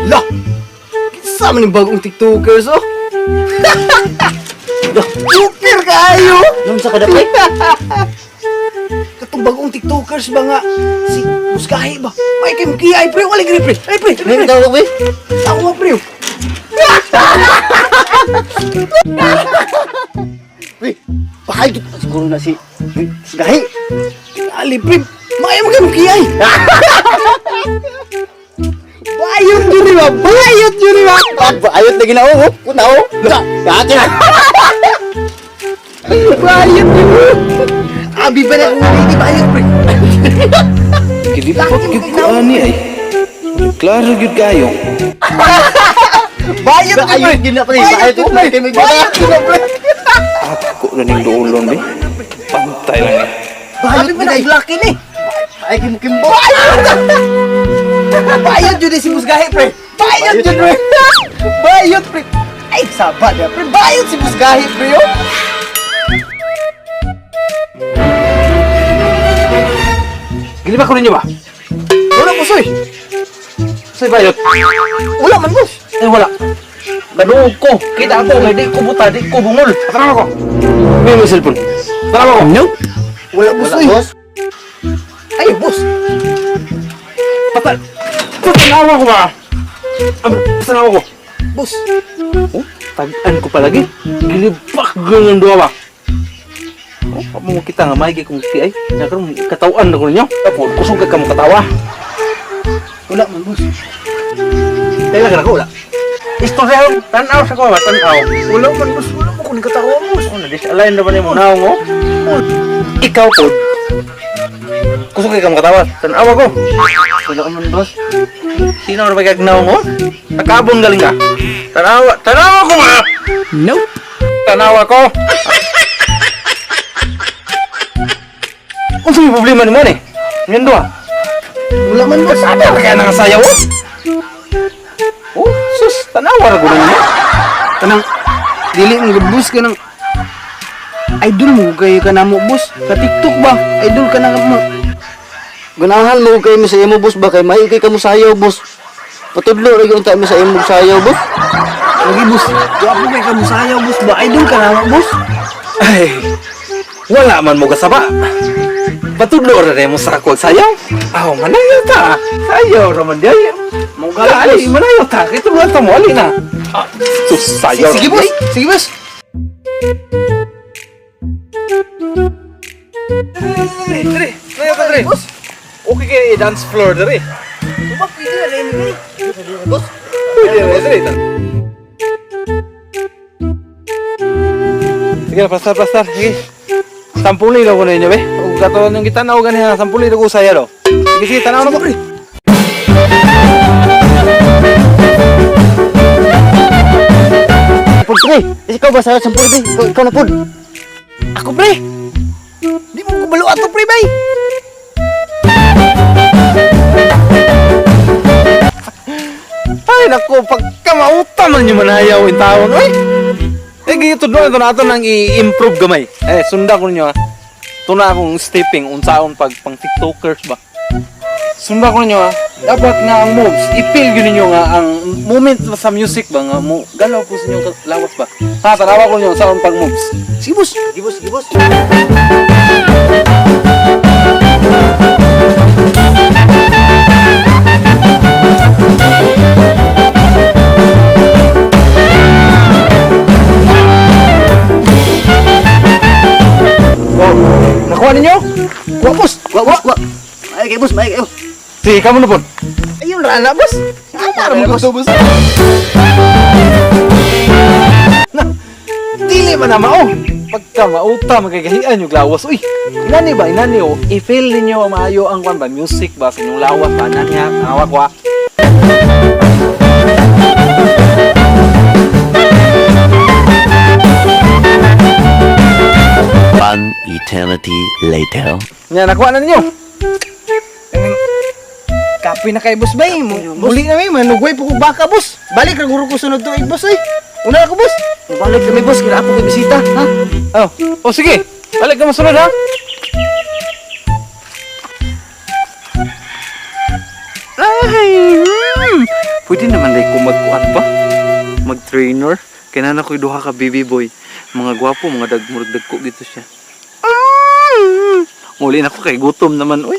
La! Kinsa man yung bagong TikTokers, oh? Joker kayo! Nung sa kada pre? Katong bagong TikTokers ba nga? Si Muskahi ba? May kay Mukiay, pre. Wala gini, pre. Ay, pre. May Pre, tawag pre. Ako nga, pre. Oh. Pre, bakay siguro na si Gahi. Ali, pre. Maya mo kay Mukiay. Bayot yun, di ba? Bayot yun, di ba? Ayot na ginao oh. Kuna oh. Dati na. Bayot yun. Abi ba na kung hindi bayot, pre? Gilipot gyud ko ani ay. Klaro gyud kayo. Bayot yun, pre. Ayot yun na pre. Bayot yun, oh. pre. May may Bayot yun, pre. Ako na ning duolon be. Pantay lang ni. Abi ba na black ni? Ay kimbo. Bayot yun eh, si Musgahi, pre. Bayot yun, pre. Bayot, pre. Ay, saba niya, pre. Bayot si Musgahi, pre, oh. Giliba ko ninyo ba? Wala, boss, oy. Say bayot. Wala man, boss. Ay wala. Kaduog ko. Kita ako kay di ko buta, di ko bungol. Tara ko. May mo cellphone. Tara ko. No. Wala, boss, oy. Boss. Ay, boss. Pata. Patanawa ko ba? Am, patanawa ko. Boss. Oh, tag-an ko palagi. Gilibak ganyan duha ba? Oh, mo kita nga may kung ki ay. Nya karon katawan na ko ninyo. Tapos kusog ka mo katawa. Wala man, boss. Teka ka na ko wala. Istorya tanaw sa ko ba tanaw. Wala man, boss. Wala mo kung katawa, boss. Oh, na-disalign na ba nimo naong oh? Ikaw po. Kusog kay ka mo katawa. Tanawa ko. Wala man boss. Sino na ba kag naong oh? Nakabon galing ka. Tanawa, tanawa ko ma. Nope. Tanawa ko. Unsa may problema nimo ni? Ngayon duha. Wala man, boss. Ano kaya nang sayaw? Oh, Oh, sus, tanawa ra gud ninyo. Kanang, dili mo good, boss. Kanang, idol mo kayo ka na mo, boss. Sa TikTok ba? Idol ka na mo. Ganahan mo kay mi sa imo boss ba kay may kay kamo sayaw boss. Patudlo ra gyud unta mi sa imo sayaw boss. Lagi, boss. Gwapo kay ka mo sayaw, boss ba? Idol ka na mo, boss. Ay, wala man mo kasaba. Patudlo ra mo sa ako sayaw. Aw, manayaw ta. Sayaw ra man di. Mo Ali, manayaw ta. Kay tulungan ta mo ali na. Ah, sus, sayaw. Sige, boss. Sige, boss. Dre, dre. Manayaw ta dre. Okay kay dance floor dre. Diba, pwede na rin, eh. Boss. Pwede ra dre. Sige, pastar, pastar. Sige. Sampuli daw ko ninyo, be. Ug kato yung gitanaw ganiha, sampuli daw ko saya daw. Sige, sige, tanaw na ko, pre. Pud pre. Ikaw ba sayaw sampol pre? Ikaw na pud. Ako, pre. Di mo kubalo ato, pre, bay. Ay, naku, pagka mauta man yung manayaw in taon, oy. Eh, gito doon, ito na ito nang i-improve gamay. Eh, sunda ko ninyo, ha. Ito na akong stepping, unsaon pag pang tiktokers ba. Sunda ko ninyo, ha. Dapat nga ang moves, i-feel yun ninyo nga ang moment sa music ba nga, mo, galaw po sa inyong lawas ba. Ha, tanawa ko ninyo, unsaon pag moves. Sige, boss. Sige boss, sige boss. Oh, nakuha ninyo? Wa, boss. Wa wa wa. May kay boss, may kay. Sige, kamo na po. Ayun, rana, boss. Ana, mo gusto, boss. Na, dili man na mao. Pagka mauta, magagahian yung lawas. Uy, inani ba, inani oh. I-feel ninyo ang maayo ang kwan ba, music ba, sa inyong lawas ba, nani ha, awak ko ha. One eternity later. Nya, nakuha na ninyo. Kapoy na kay boss, bay. Muli na, may. Manugway po ko baka, boss. Balik, raguro ko sunod tuig, boss, ay. Una ako, boss. Balik kami boss, kira po kay bisita, ha? Oh, oh sige, balik ka masunod ha. Ay. Pwede naman dai ko magkuan ba? Mag-trainer. Kaya na ko'y duha ka baby boy. Mga gwapo, mga dagmurag dagko gito siya. Muli na ko kay gutom naman, uy.